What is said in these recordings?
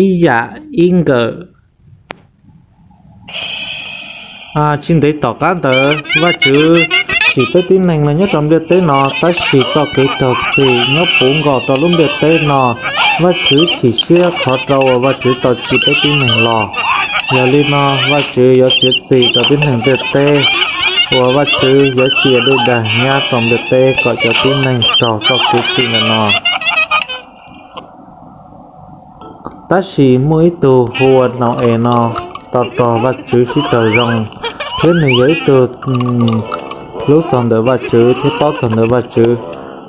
ib yam ib nkawm. Tsis ntev tom qab ntawd Vajtswv tsim peb tib neeg los nyob rau ntiaj teb no, tab sis txoj kev raug txim nyob puv nkaus rau lub ntiaj teb no. Vajtswv chim siab qhov rau uas Vajtswv tau tsim peb tib neeg los. Yog li no Vajtswv yuav txiav txim rau tib neeg ntiaj teb, uas Vajtswv yuav cia dej dag nyab rau ntiaj teb kom cov tib neeg raug txoj kev txim ntawm no. Tab sis muaj ib tug hu ua Nau-es no tau rog Vajtswv sib raug zoo, thiab nws yog ib tug hlub txog ntawm Vajtswv thiab paub txog ntawm Vajtswv.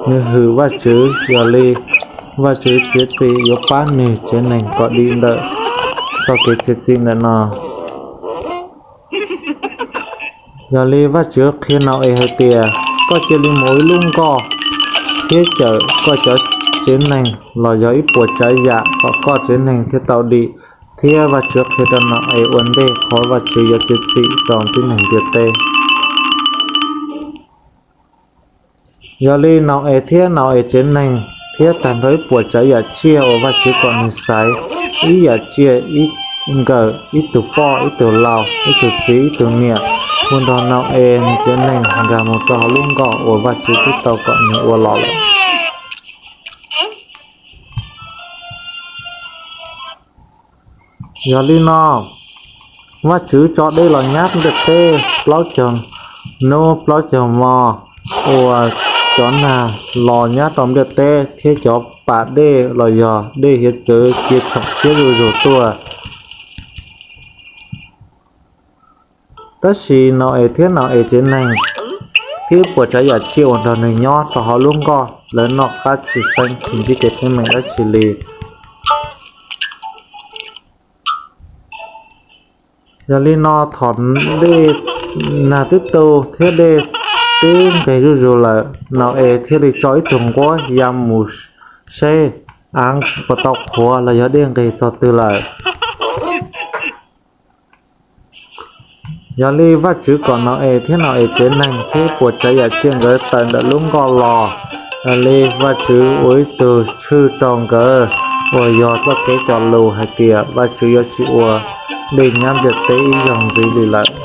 Nws hwm Vajtswv, yog li Vajtswv txiav txim yuav pab nws tsev neeg kom dim ntawm txoj kev txiav txim ntawm no. Yog li Vajtswv qhia Nau-es hais tias, koj cia li mus ua ib lub nkoj thiab cawm koj cov tsev neeg los yog ib puas tsav yam kom koj tsev neeg thiaj tau dim. Thiab Vajtswv qhia rau Nau-es ua ntej qhov Vajtswv yuav txiav txim rau tib neeg ntiaj teb. Yog li Nau-es thiab Nau-es tsev neeg thiab tag nrho ib puas tsav yam tsiaj uas Vajtswv kom nws xaiv, ib yam tsiaj ib nkawm, ib tug poj ib tug lau, ib tug txiv ib tug niam, mus nrog Nau-es nws tsev neeg nkag mus rau hauv lub nkoj uas Vajtswv twb tau kom nws ua los lawm. Yog li no Vajtswv tso dej los nyab ntiaj teb plaub caug hnub plaub caug hmo, ua cov nag los nyab rau ntiaj teb thiab cov pas dej los yog dej hiav txwv cia tshoom siab zuj zus tuaj. Tab sis Nau-es thiab Nau-es tsev neeg thiab puas tsav yam tsiaj uas nrog nws nyob rau hauv lub nkoj, lawv noj qab tsis xeeb, tsis ntsib kev teeb meem dab tsi li. Yog li no thaum dej nag twb tu thiab dej twb nqig zuj zus lawm, Nau-es thiaj li tso ib tug nquab ya mus seb av puas tau qhuav los yog dej nqis txog twg lawm. Yog li Vajtswv kom Nau-es thiab Nau-es tsev neeg thiab puas tsav yam tsiaj nkawd tawm ntawm lub nkoj los. Yog li Vajtswv ua ib tug tshwj rau nkawd, uas yog txoj kev cog lus hais tias Vajtswv yuav tsis ua dej nyab ntiaj teb ib zaug ntxiv li lawm.